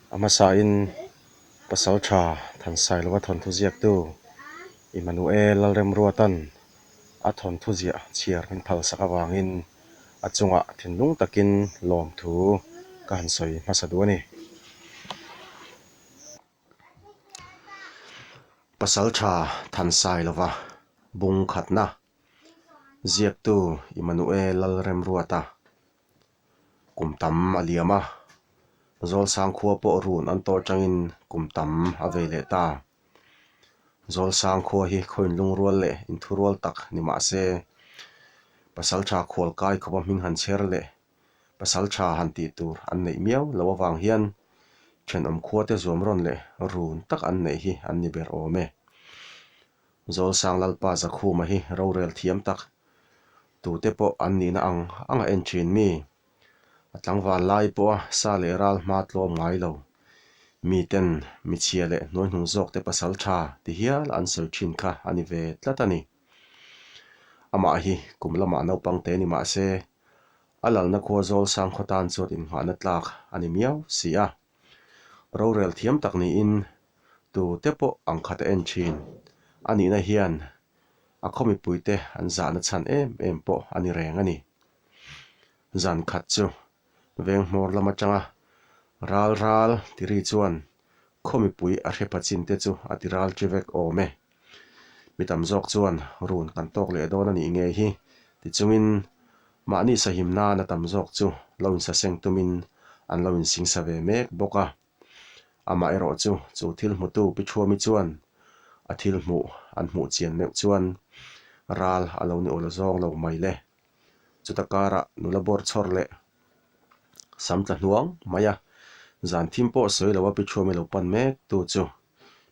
A hmasain Pasaltha Thansailova thawnthu ziaktu Immanuel Lalremruata'n a thawnthu ziah chhiar min phalsak avangin a chungah thinlung takin lawmthu ka han sawi hmasa duh a ni. Pasaltha Thansailova bung khatna ziaktu Immanuel Lalremruata Kum tam a liam a, Zawlsang khua pawh run an tawh atangin kum tam a vei leh ta. Zawlsang khua hi khaw inlungrual leh inthurual tak ni mah se, Pasaltha khualkai khawpa hming han chher leh Pasaltha han tih tur an neih miau lo avang hian thenawm khuate zuam rawn leh run tak an neih hi an ni ber awm e. Zawlsang Lalpa Zakhuma hi rorel thiam tak Tute pawh an nihna ang ang a en thin mi? A tlangval lai pawha sa leh ral hma tlawm ngai lo. Miten michhia leh hnuaihnung zawkte pasal tha ti hial an sawi thin kha a ni ve tlat a ni. Amah hi kum lamah naupang te ni mah se, a lalna khua zawl sang khaw tan chuan innghahna tlak a ni miau si a. Rorel thiam tak niin tute pawh ang khat a en thin a nihna hian A khaw mipuite an zahna chhan em em pawh a ni reng a ni. Zan khat chu veng hmawr lam atanga ral ral ti ri chuan khaw mipui a hre pha chin te chu a ti ral chi vek awm e. Mi tam zawk chuan run kan tawk leh dawn a nih ngei hi ti chungin mahni sahim nan a tam zawk chu lo insaseng tumin an lo insingsa ve mek bawk a. Amaherawh chu, chu thil hmutu Pi Thuami chuan a thil hmuh an hmuh chian meuh chuan ral a lo ni awl zawng lo mai le. Chuta karah nula bawr chhawr leh sam tla hnuang mai a, zan thim pawh sawi loa Pi Thuami lo pan mek tu chu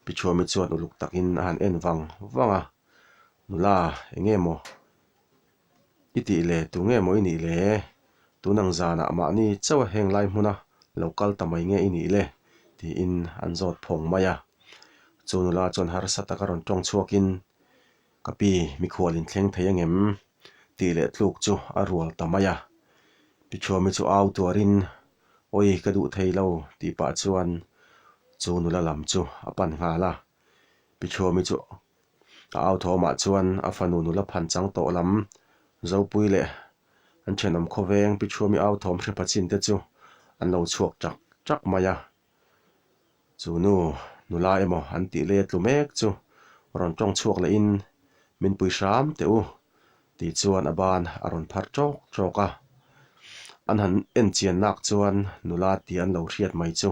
Pi Thuami chuan uluk takin a han en vang vang a, Nula, eng nge maw? I tih le, tu nge maw i nih le? Tun ang zanah mahni chauh a heng lai hmuna lo kal ta mai nge i nih le? tiin an zawt phawng mai a. Chu nula chuan harsa taka rawn tawng chhuakin, Ka pi, mikhual in thleng thei angem? tih leh tluk chu a rual ta mai a. Pi Thuami chu au tuarin, Awi, ka duh thei lo, tih pah chuan chu nula lam chu a pan nghal a. Pi Thuami chu A au thawmah chuan a fanu nula phan chang tawh lam Zopui leh an thenawm khawveng Pi Thuami au thawm hre pachin te chu an lo chhuak chak chak mai a. Chu nu nula emaw an tih lei a tlu mek chu rawn tawng chhuak lehin min pui hram teh u tih chuan a ban a rawn phar tawk tawk a. An han en chian nak chuan nula tih an lo hriat mai chu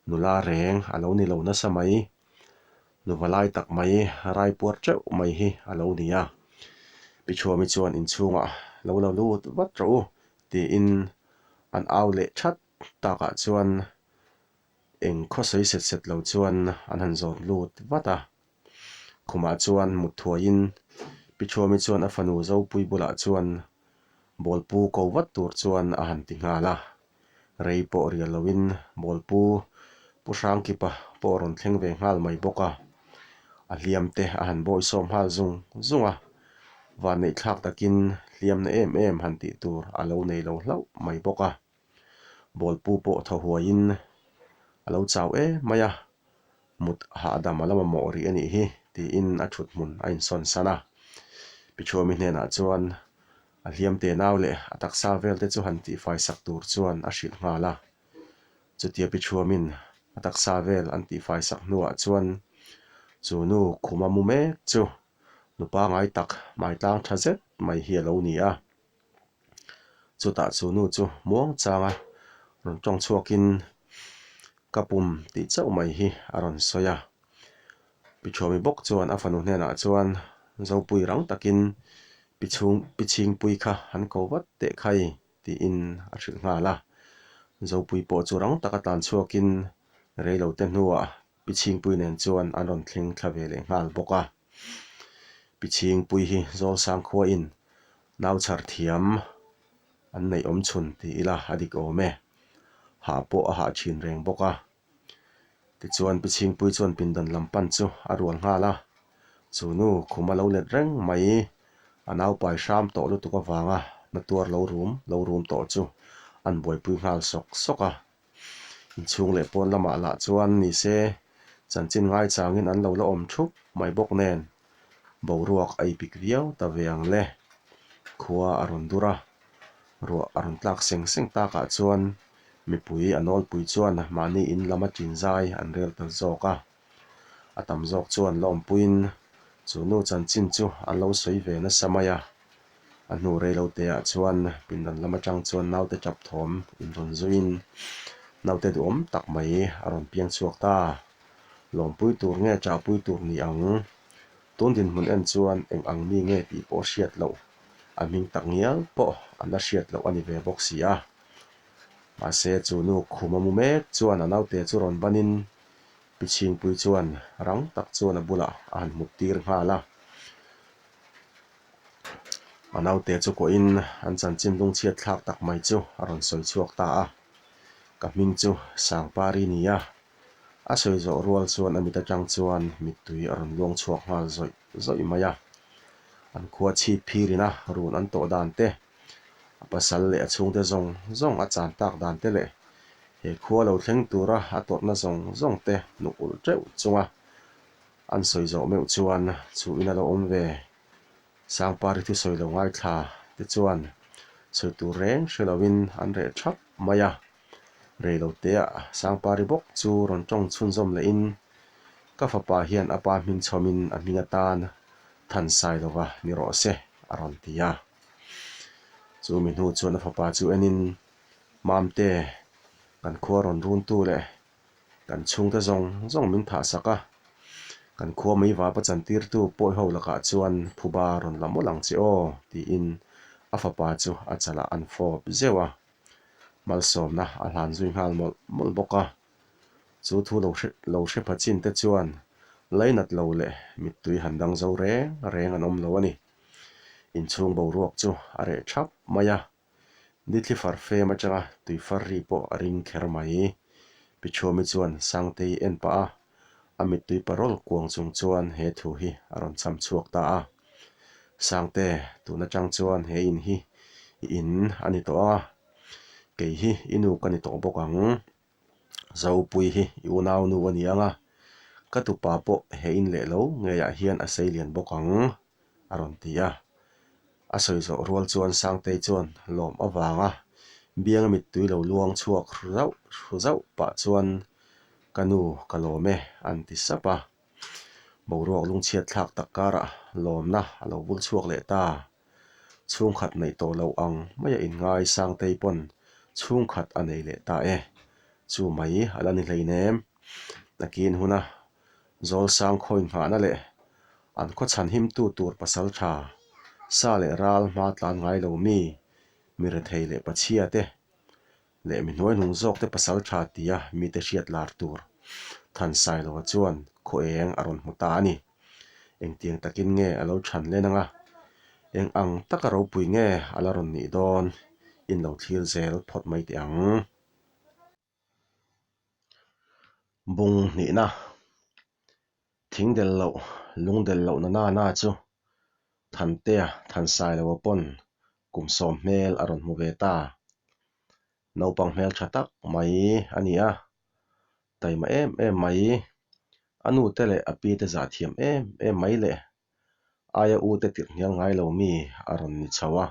nula reng a lo ni lo nasa mai. Nuva lai tak mai raipuar teuh mai hi a lo ni a. Pi Chhuami chuan inchhungah lo la lut vat rawh u tiin an au leh that takah chuan eng khaw sawi set set lo chuan an han zawn lut vat a. Khumah chuan mut thuaiin Pi Chhuami chuan a fanu Zopui bulah chuan bawlpu ko vat tur chuan a han ti nghal a. Rei pawh rial loin Bawlpu Pu Hrangkipa pawh rawn thleng ve nghal mai bawk a. A hliam te a han bawisawm nghal zung zung a, vanneih thlak takin hliamna em em han tih tur a lo nei lo hlauh mai bawk a. Bawlpu pawh thaw huaiin a lo chau em mai a, mut hahdam a la mamawh rih a nih hi tiin a thut hmun a insawn san a. Pi Thuami hnenah chuan A hliam te nau leh a taksa vel te chu han tihfai sak tur chuan a hrilh nghal a. Chutia Pi Thuamin a taksa vel an tihfai sak hnuah chuan chu nu khuma mu mek chu nu pangai tak hmai tlang tha zet mai hi a lo ni a. Chutah chu nu chu muang changa rawn tawng chhuakin ka pum tih chauh mai hi a rawn sawi a. Pi Thuami bawk chuan a fanu hnenah chuan Zopui rang takin Pi chhung Pi Chhingpui kha han ko vat teh khai tiin a hrilh nghal a. Zopui pawh chu rang taka tlan chhuakin reilote hnuah Pi Chhingpui nen chuan an rawn thleng thla ve leh nghal bawk a. Pi Chhingpui hi Zawlsang khuain nau chhar thiam an neih awm chhun ti ila a dik awm e. Hah pawh a hah thin reng bawk a. Tichuan Pi Chhingpui chuan pindan lam pan chu a rual nghal a, chu nu khum a lo let reng mai, a naupai hram tawh lutuk avanga na tuar lo rum lo rum tawh chu an buaipui nghal sawk sawk a. Inchhung leh pawn lamah lah chuan ni se chanchin ngaichangin an lo la awm thup mai bawk nen boruak a ipik viau ta ve ang le. Khua a rawn dur a, ruah a rawn tlak seng seng takah chuan mipui a nawlpui chuan mahni in lam a ṭin zai an rel ta zawk a. A tam zawk chuan la awmpuiin chu nu chanchin chu an lo sawi ve nasa mai a. A hnu rei lo te ah chuan pindan lam atang chuan naute tap thawm in rawn zuiin naute duhawm tak mai a rawn piang chhuak ta. Lawmpui tur nge chahpui tur ni ang? Tun dinhmun en chuan eng ang mi nge tih pawh hriat loh, a hming tak ngial pawh an la hriat loh a ni ve bawk si a. Mahse chu nu khum a mu mek chuan a naute chu rawn banin Pi Chhingpui chuan rang tak chuan a bulah a han hmut tir nghal a. A naute chu kuahin an chanchin lungchhiat thlak tak mai chu a rawn sawi chhuak ta a. Ka hming chu Sangpari ni a. A sawi zawh rual chuan a mit atang chuan mittui a rawn luang chhuak nghal zawih zawih mai a. An khua chhip phirin a run an tawh dan te, a pasal leh a chhungte zawng zawng a chan tak dan te leh he khua lo thleng tura a tawrhna zawng zawng te hnuk ulh teuh chunga An sawi zawh meuh chuan chu in a lo awm ve. Sangpari thusawi lo ngaithla te chuan sawi tur reng hre loin an reh thap mai a. Rei lo teah Sangpari bawk chu rawn tawng chhunzawm lehin ka fapa hian a pa hming chhawmin a hming atan Thansai lova ni rawh se a rawn ti a. Chu mi hnu chuan a fapa chu enin Mamte kan khua rawn runtu leh Kan chhungte zawng zawng min thah sak a, kan khua mei vapa chantirtu pawi ho lakah chuan phuba rawn la mawlh ang che aw, tiin a fapa chu a chalah an fawp zeuh a. Malsawmna a hlan zui nghal mawlh mawlh bawk a. Chu thu lo hre lo hre pha chin te chuan lainat lo leh mittui han dang zo reng reng an awm lo a ni. Inchhung boruak chu a reh thap mai a. Nithli far fem atanga tui far ri pawh a ring kher mai. Pi Chhuami chuan Sangtei en pah a, a mittui parawl kuang chung chuan he thu hi a rawn cham chhuak ta a. Sangte, tun atang chuan he in hi i in a ni tawh a, kei hi i nu ka ni tawh bawk ang. Zopui hi i unau nu a ni ang a, ka tupa pawh he in leh lo ngeiah hian a sei lian bawk ang, a rawn ti a. A sawi zawh rual chuan Sangtei chuan lawm avanga bianga mittui lo luang chhuak hru zauh hru zauh pah chuan Ka nu ka lawm e an ti sap a. Boruak lungchhiat thlak tak karah lawmna a lo vul chhuak leh ta. Chhungkhat neih tawh loh ang maia inngai Sangtei pawn chhungkhat a nei leh ta e. Chu mai a la ni hleinem. Nakin huna Zawlsang khawi nghahna leh an khaw chhan himtu tur pasal tha, sa leh ral hma tlan ngai lo mi, mi rethei leh pachhia te leh mi hnuaihnung zawk te pasal tha tia mite hriat lar tur Thansailoa chuan khaw eng a rawn hmu ta a ni. Engtiang takin nge a lo chhan len anga? Eng ang taka ropui nge a la rawn nih dawn? In lo thlir zel phawt mai teh ang. Bung hnihna, thing del loh, lung del loh na na na chu Thantea Thansailoa pawn kum sawm hmel a rawn hmu ve ta. Naupang hmel tha tak mai a ni a, taima em em mai, a nute leh a pite zah thiam em em mai leh aia ute tirh hnial ngai lo mi a rawn ni chho a.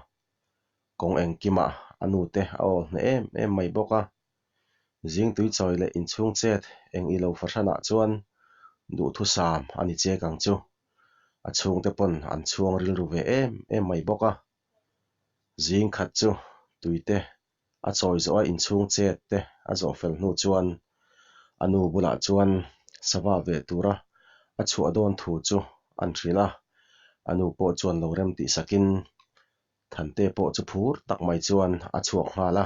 Kawng engkimah a nute a awl hneh em em mai bawk a. Zing tui chawi leh inchhung chet eng i lo fahranah chuan duhthusam a ni chek ang chu. A chhungte pawn an chhuang rilru ve em em mai bawk a. Zing khat chu tuite a chawi zawh a inchhung chet te a zawh fel hnu chuan a nu bulah chuan sava ve tura a chhuah dawn thu chu an hrilh a. A nu pawh chuan lo rem tih sakin Thante pawh chu phur tak mai chuan a chhuak nghal a.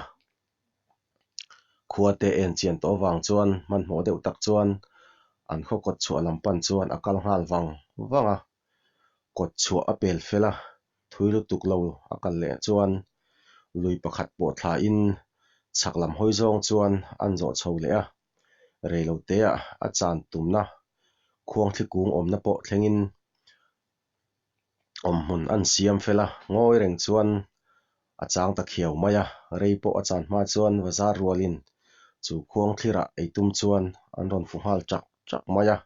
Khua te en chian tawh avang chuan hmanhmawh deuh tak chuan an khaw kawt chhuah lam pan chuan a kal nghal vang vang a. Kawt chhuah a pel fel a, thui lutuk lo a kal leh chuan lui pakhat pawh thla in chhak lam hawi zawng chuan an zawh chho leh a. Reiloteah a chan tumna khuangthli kung awmna pawh thlengin awmhmun an siam fel a, ngawi reng chuan a chang ta khiau mai a, rei pawh a chan hma chuan bazar rualin. Chu khuang thlirah ei tum chuan an rawn fu nghal chak chak mai a.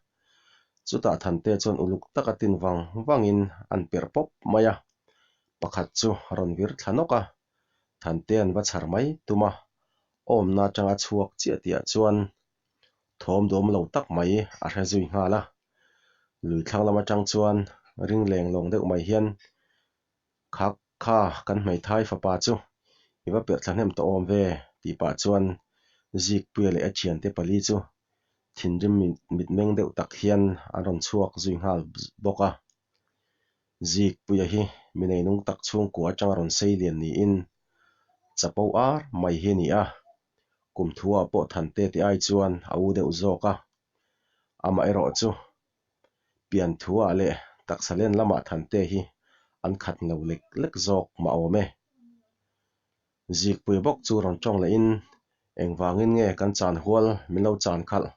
Chutah Thante chuan uluk taka tin vang vangin an perh pawp mai a. Pakhat chu a rawn vir thla nawk a, Thante an va chhar mai tum a, awmna atanga chhuak chiah tihah chuan thawm duam lo tak mai a hre zui nghal a. Lui thlang lam atang chuan ring leng lawng deuh mai hian Kha kha kan hmeithai fapa chu i va perh thla hnem tawh awm ve tih pah chuan Zikpuia leh a thiante pali chu thinrim mitmeng deuh tak hian an rawn chhuak zui nghal bawk a. Zikpuia hi mi neinung tak chhungkua atanga rawn sei lian niin chapo ar mai hi a ni a, kum thuah pawh Thante te ai chuan a u deuh zawk a, amaherawh chu Pian thuah leh taksa len lamah Thante hi an khat lo lek lek zawk mah awm e. Zikpui bawk chu rawn tawng lehin, Engvangin nge kan chan hual min lo chan khalh?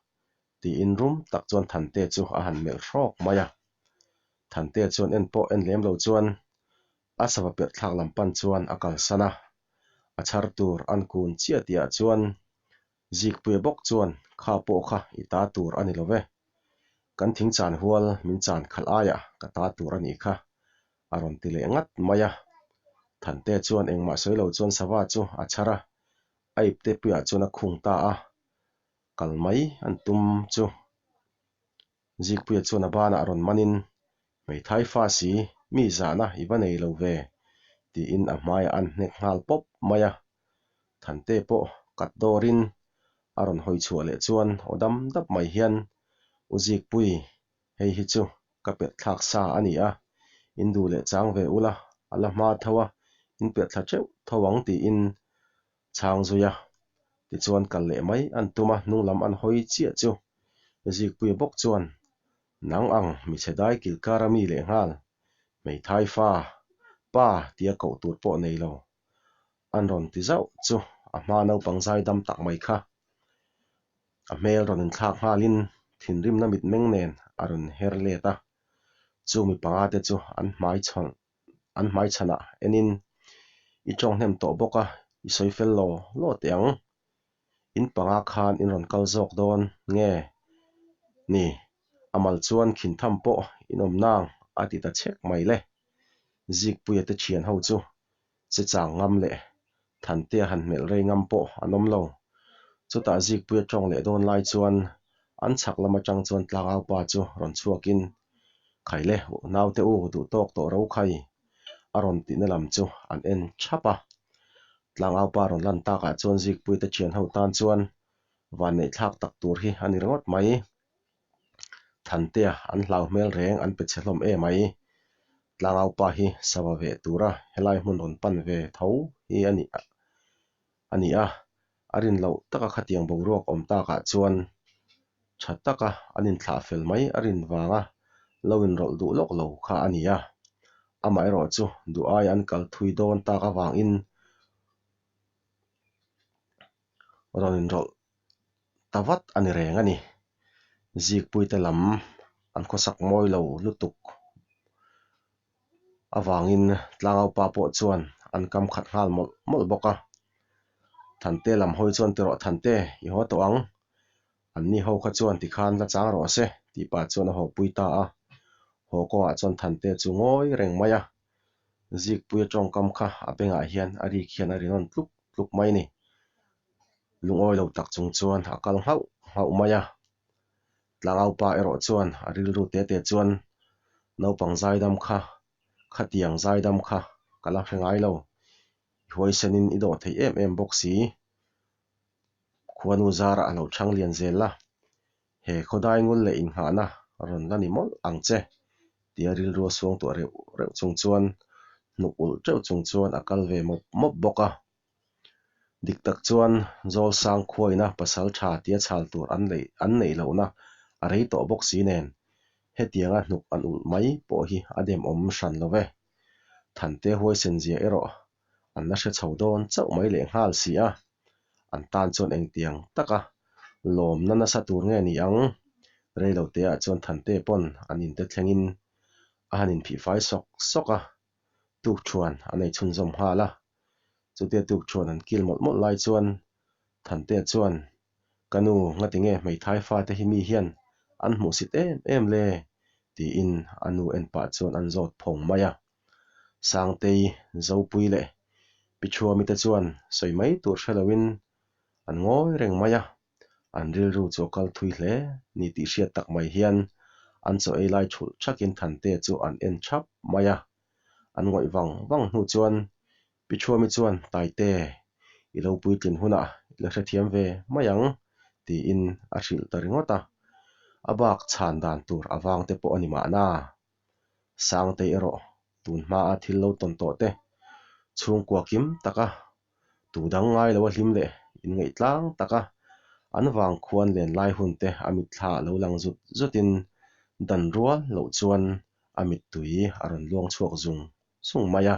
tiin rum tak chuan Thante chu a han melh hrawk mai a. Thante chuan en pawh en lem lo chuan a sava perh thlak lam pan chuan a kalsan a. A chhar tur an kun chiah tihah chuan Zikpuia bawk chuan, Kha pawh kha i ta tur a ni lo ve. Kan thing chan hual min chan khalh aiah ka ta tur a nih kha, a rawn ti leh ngat mai a. Thante chuan engmah sawi lo chuan sava chu a chhar a, a ipte puiah chuan a khung ta a, kal mai an tum chu. Zikpuia chuan a banah rawn manin, Hmeithai fa si, mi zahna i va nei lo ve, tiin a hmaiah an hnek nghal pawp mai a. Thante pawh kat dawrin a rawn hawi chhuah leh chuan aw dam dap mai hian, U Zikpui, hei hi chu ka perh thlak sa a ni a, in duh leh chang ve ula, a la hma tho a, in perh thla teuh tho ang tiin chhang zui a. Tichuan kal leh mai an tum a, hnung lam an hawi chiah chu Zikpuia bawk chuan, Nang ang michhe dai kilkar a mi lehnghal, hmeithai fa, pa tia koh tur pawh nei lo. An rawn ti zauh chu a hma naupang zai dam tak mai kha. A hmel rawn inthlak nghalin thinrimna mitmeng nen a rawn her let a, chu mi panga te chu an hmai chhawn an hmai chhanah enin i tawng hnem tawh bawk a, i sawi fel law law teh ang. In panga khan in rawn kal zawk dawn nge ni? A mal chuan khin tham pawh in awm nang a ti ta chhek mai le. Zikpuia te thian ho chu che chang ngam leh Thantea han hmelh rei ngam pawh an awm lo. Chutah Zikpuia tawng leh dawn lai chuan an chhak lam atang chuan tlangau pa chu rawn chhuakin, Khai le, naute u duh tawk tawh ro khai a rawn tihna lam chu an en thap a. Tlangau pa rawn lan takah chuan Zikpuia te thian ho tan chuan vanneih thlak tak tur hi a ni ringawt mai. Thantea an hlau hmel reng an pe chhe hlawm em ai. Tlangau pa hi sava veh tura helai hmun rawn pan ve tho hi a ni a ni a, a rin loh taka khatiang boruak awm takah chuan tha taka an inthlah fel mai a rin vanga lo inrawlh duh lawk lo kha a ni a. Amaherawhchu duh aia an kal thui dawn tak avangin rawn inrawlh ta vat a ni reng a ni. Zikpuite lam an khawsak mawi lo lutuk avangin tlangaupa pawh chuan an kam khat nghal mawlh mawlh bawk a. Thante lam hawi chuan ti rawh Thante i haw tawh ang, an ni ho kha chuan tikhan la chang rawh se tih pah chuan a haw pui ta a. Haw kawngah chuan Thante chu ngawi reng mai a, Zikpuia tawngkam kha a bengah hian a rik hian a ri nawn tluk tluk mai a ni. Lungawi lo tak chung chuan a kal nghauh nghauh mai a. Tlangaupa erawh chuan a rilru te te chuan naupang zaidam kha, khatiang zaidam kha ka la hre ngai lo. I huaisenin i dawh thei em em bawk si. Khuanu zarah a lo chhang lian zel la. He khawdai ngul leh inghahna rawn la ni mawlh ang che, tia rilru a suangtuah reuh reuh chung chuan hnuk ulh teuh chung chuan a kal ve mawp mawp bawk a. Dik tak chuan Zawlsang khuaina pasal tha tia chhal tur an lei an neih lohna a rei tawh bawk si nen, hetianga hnuk an ulh mai pawh hi a demawm hran lo ve. Thante huaisen zia erawh an la hre chho dawn chauh mai leh nghal si a, an tan chuan engtiang taka lawmna nasa tur nge ni ang? Reiloteah chuan Thante pawn an inte thlengin a han inphih fai sawk sawk a, tukṭhuan a nei chhunzawm nghal a. Chutia tukṭhuan an kil mawlh mawlh lai chuan Thantea chuan. Ka nu, ngatinge hmeithai fate hi mi hian an hmuhsit em em le? tiin a nu en pah chuan an zawt phawng mai a. Sangtei, Zopui leh Pi Thuami te chuan sawi mai tur hre loin an ngawi reng mai a, an rilru chu a kal thui hle ni tih hriat tak mai hian an chaw ei lai thulh thakin Thantea chu an en thap mai a. An ngawih vang vang hnu chuan Pi Thuami chuan Taite, i lo puitlin hunah i la hrethiam ve mai ang tiin a hrilh ta ringawt a, a bak chhan dan tur avang te pawh a ni mahna. Sangtei erawh tun hmaa thil lo tawn tawh te, chhungkua kim taka tu dang ngai lo a hlim leh inngaih tlang taka an vang khuan len lai hun te a mitthla lo lang zut zutin dan rual loh chuan a mittui a rawn luang chhuak zung zung mai a.